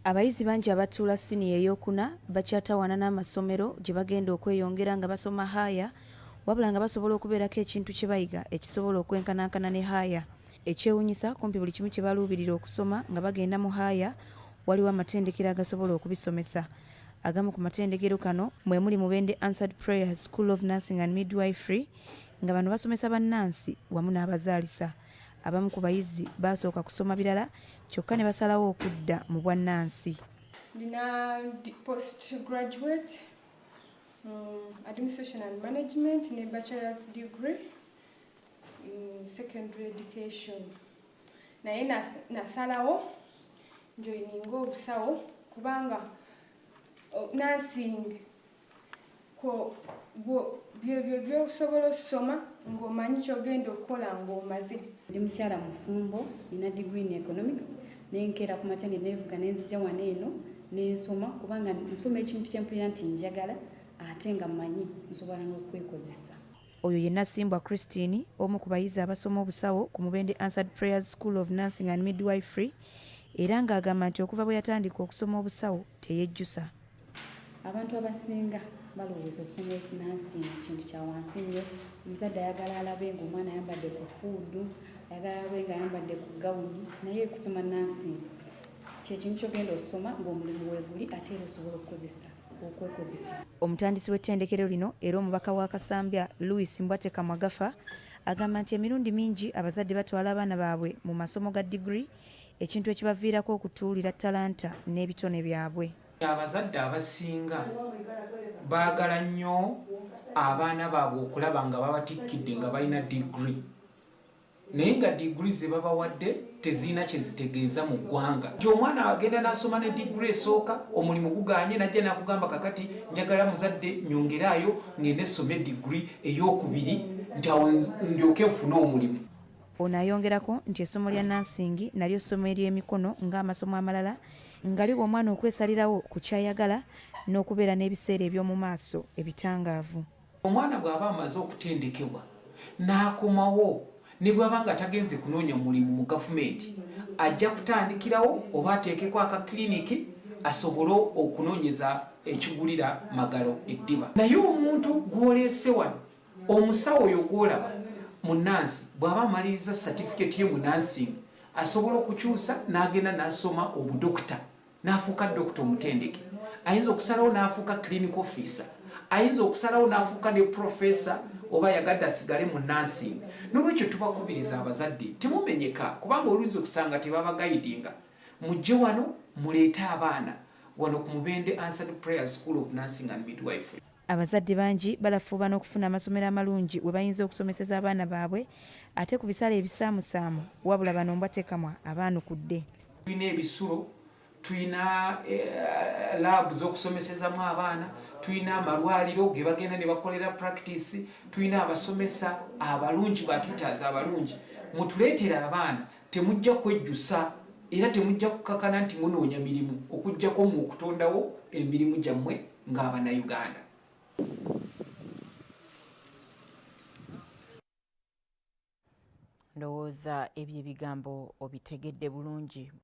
Abayizi bangi abatuula siniya ey'okuna bakyatawaana n'amasomero gye bagenda okweyongera nga basoma haaya wabula nga basobola okubeerako ekintu kye bayiga ekisobola okwenkanankana ne haaya. Ekyewunyisa kumpi buli kimu kye baluubirira okusoma nga bagenda mu haaya waliwo amatendekero agasobola okubisomesa. Agamu ku matendekero kano mwe muli Mubende Answered Prayers School of Nursing and Midwifery nga bano basomesa bannansi wamu n'abazaalisa. Abamu ku bayizi baasooka kusoma birala kyokka ne basalawo okudda mu bwannansi. Ndina post graduate mu administration and management ne bachelor's degree in secondary education, naye nasalawo njoyininga obusawo kubanga nursing byebyo byosobola okusoma ng'omanyi kyogenda okukola ng'omaze. Ndi mukyala mufumbo, nina degree in economics, nenkeera ku makya neneevuga nenzija wano eno nensoma kubanga nsoma ekintu kyempulira nti njagala ate nga mmanyi nsobola n'okwekozesa. Oyo ye Nasimbwa Christine, omu ku bayizi abasoma obusawo ku Mubende Answered Prayers School of Nursing and Midwifery era ng'agamba nti okuva bwe yatandika okusoma obusawo teyejjusa. Abantu abasinga balowooza okusoma nursing kintu kya wansi nnyo. Omuzadde ayagala alabe ng'omwana ayambadde ku hood, ayagala alabe ng'ayambadde ku gawuni, naye okusoma nursing kyekintu ky'ogenda osoma ng'omulimu weeguli ate era osobola okukozesa okwekozesa. Omutandisi w'ettendekero lino era omubaka wa Kasambya, Louis Mbwateka Mwagafa, agamba nti emirundi mingi abazadde batwala abaana baabwe mu masomo ga digiri, ekintu ekibaviirako okutuulira ttalanta n'ebitone byabwe. Abazadde abasinga baagala nnyo abaana baabwe okulaba nga babatikkidde nga balina digiri, naye nga digiri ze babawadde tezirina kye zitegeeza mu ggwanga. Nti omwana agenda n'asoma ne digiri esooka, omulimu guganye, najja n'akugamba, "Kakati njagala muzadde nyongeraayo ngende ssome digiri ey'okubiri nti awo ndyoke nfune omulimu." Ono ayongerako nti essomo lya nursing nalyo ssomo ery'emikono ng'amasomo amalala, nga liwa omwana okwesalirawo ku kyayagala n'okubeera n'ebiseera eby'omu maaso ebitangaavu. Omwana bw'aba amaze okutendekebwa n'akomawo, ne bw'aba nga tagenze kunoonya mulimu mu gavumenti, ajja kutandikirawo oba ateekeko akakiliniki asobole okunoonyeza ekigulira magalo eddiba. Naye omuntu gw'oleese wano, omusawo oyo gw'olaba mu nansi, bw'aba amaliriza satifiketi ye mu nursing, asobola okukyusa n'agenda n'asoma obudokita n'afuuka dokita omutendeke. Ayinza okusalawo n'afuuka clinic officer, ayinza okusalawo n'afuuka ne professor, oba ayagadde asigale mu nursing. Nolwekyo tubakubiriza abazadde, temumenyeka kubanga oluyinza okusanga tebabagayidinga. Mujje wano, muleete abaana wano ku Mubende Answered Prayer School of Nursing and Midwifery. Abazadde bangi balafuuba n'okufuna amasomero amalungi we bayinza okusomeseza abaana baabwe ate ku bisale ebisaamusaamu, wabula bano Mbwatekamwa abaanukudde. Tulina ebisulo, tulina lab z'okusomesezamu abaana, tulina amalwaliro ge bagenda ne bakolera practice, tulina abasomesa abalungi, ba tutors abalungi. Mutuleetere abaana, temujja kwejjusa era temujja kukakana nti munoonya mirimu, okugjako mu okutondawo emirimu gyammwe ng'abannayuganda. Ndowooza ebyo ebigambo obitegedde bulungi.